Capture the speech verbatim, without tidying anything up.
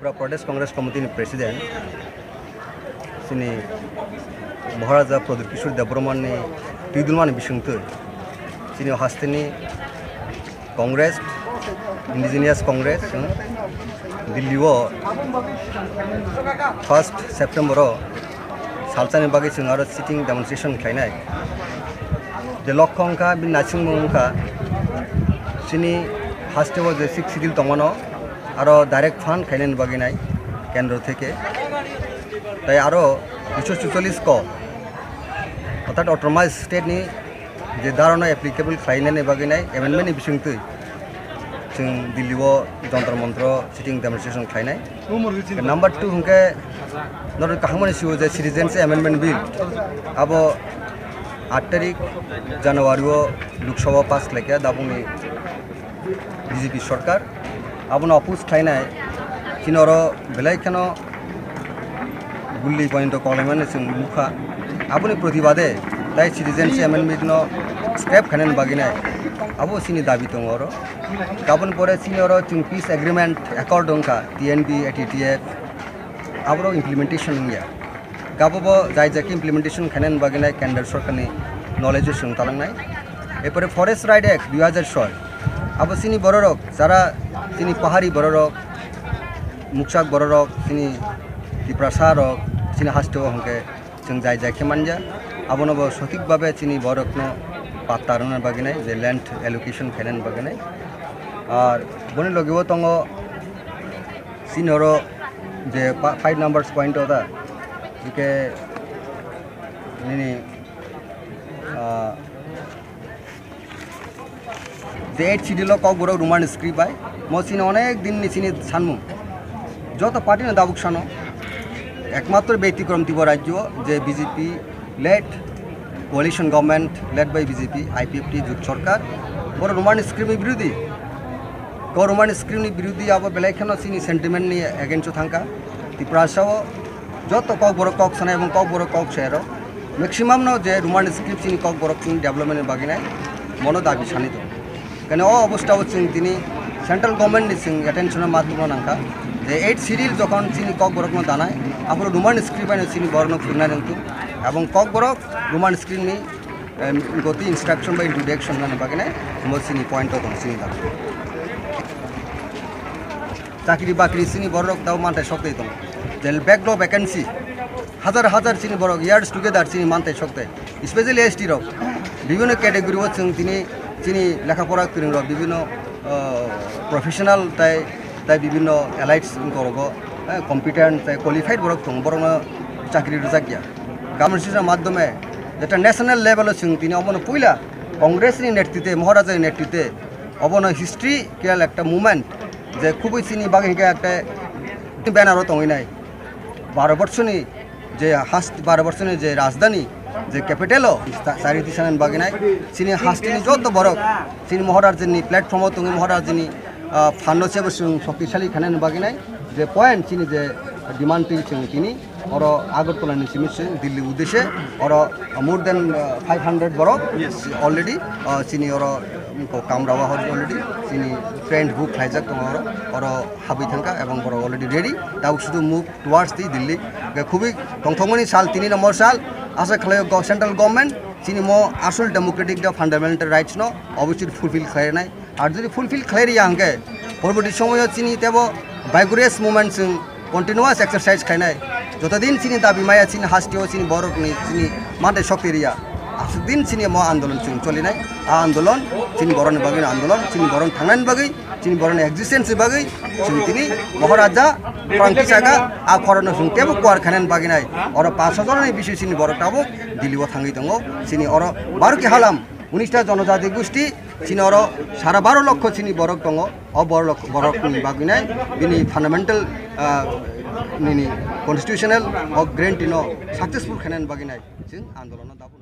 Tripura Pradesh Congress Committee ni President, chini Maharaja Pradyut Kishore Debbarma ni twidulmani bisingtwi, chini hasteni Congress, Indigenous Congress, hmm, Delhi o first September o salsani bagwi chwng aro sitting demonstration khlainai. Je lokho wngkha, bini naisingmung wngkha, chini haste o je sixth schedule tongmano, aro direct fund khainani bagwi nai kendro theke. Tai aro duiso chuchollis ko, orthat autonomous state ni je dharano applicable khlainani bagwi nai amendment ni bisingtwi chwng Delhi o Jantar Mantar o sitting demonstration khlainai. Number two hwnkhe norok kaham mani sio je Citizens Amendment Bill, abo aat tarik January o Lok Sabha pass khlaikha, dabungni B J P sorkar abono oppose khlainai. Chini oro belai kheno gulli pointo koklaimani chwng nukha. Aboni protibade tai Citizens Amendment no scrap khainani bagwi nai abo chini dabi tongo oro. Aboni pore chini oro chwng peace agreement accord wngkha T N B, A T T F, aborok implementation wngya. Gabo bo jai jai khe implementation khainani bagwi nai kendra sorkarni knowledge o chwng talangnai. Erpore Forest Right Act dui hazar soi, abo chini bororok, jara chini pahari bororok, muksak bororok, chini Tiprasa rok, chini haste o hwnkhe chwng jai jai khe manja. Abono bo sothik babe chini borokno patta rwna bagwi nai je land allocation khainani bagwi nai. Ar boni logi o tongo chini oro je pa-, five numbers point o da, hwnkhe nini, ah, je eight schedule o Kokborok Roman script bai, mo chini onek din ni chini sanmung, joto party no dabuk sano, ekmatro betikrom Tripura rajyo je B J P led coalition government led by B J P, I P F T jut sorkar, boro Roman script ni birodhi, ko Roman script ni birodhi abo belai kheno chini sentiment ni against o thangkha. Tiprasa o joto Kokborok kok sanai ebong Kokborok kok sai rok maximum no je Roman script chini Kokborok chini development ni bagwi nai mono dabi sani tongo. Kani o obostha o chwng tini central government ni chwng attention o ma tubuna nangkha je eight schedule jokhon chini Kokborok no danai, aphuru Roman script bai no chini borok no phwrwngnai nangthu ebong Kokborok Roman script ni, em, goti instruction bai introduction nani bagwi nai mo chini point o tong chini dabi. Chakri bakri chini borok tao mantai sok tei tongo. Jel backlog vacancy. Hazar hazar chini borok years together chini mantai sok tei. Especially S T rok. Bibhinno category o chwng tini chini lekha pora kwrwng rok bibhinno, ah, professional tai, tai bibhinno elites wngkorogo, eh, competent tai qualified borok tongo, borokno chakri rwjak ya. Government system madhyome jeta national level o chwng tini omono puila Congress ni netritwe, Maharaja ni netritwe, obono history kiyal ekta moment. Je khubui chini bagwi hwnkhe ekta banner o tongwi nai. Baro borsoni je hast, baro borsoni je rajdhani, je capital o, ta-, chari tisanani bagwi nai. Chini hasteni joto borok, chini Maharajani platform o tongwi Maharajani, ah, phan no sebo chwng shoktisali khainani bagwi nai. Je point chini je demand twi chwng tini, oro Agartala ni simi se Delhi uddeshe, oro more than, uh, five hundred borok already, uh, chini oro, um, ko Kamrawa hor already chini train book khlaijak tongo oro, oro habwi thangkha ebong borok already ready, tabuk sudu move towards the Delhi. Ge khubui tongthokmani sal, tini number sal, asa khlaio go-, central government chini mo asol democratic the fundamental rights no obviously fulfill khlainai. Ar jodi fulfill khlai riya hwnkhe, porborti somoyo chini tebo vigorous movement chwng continuous exercise khlainai. Joto din chini dabi maya chini hasteo chini borokni chini mantai shokti riya, aswk din chini mo andolon chwng cholinai. A andolon chini borokni bagwi andolon, chini borokni thangnani bagwi, chini borokni existence ni bagwi chwng tini Maharaja prang tisaka a khorokno chwng tebo kuar khainani bagwi nai. Oro pash hajar ni bisi chini borok tabuk Delhi o thangwi tongo. Chini oro Baruki halam, unista jonojati gosti, chini oro sara baro lokho chini borok tongo. O borok, borokni bagwi nai bini fundamental, ah, nini constitutional hok guarantee no successful khainani bagwi nai chwng andolono dabu.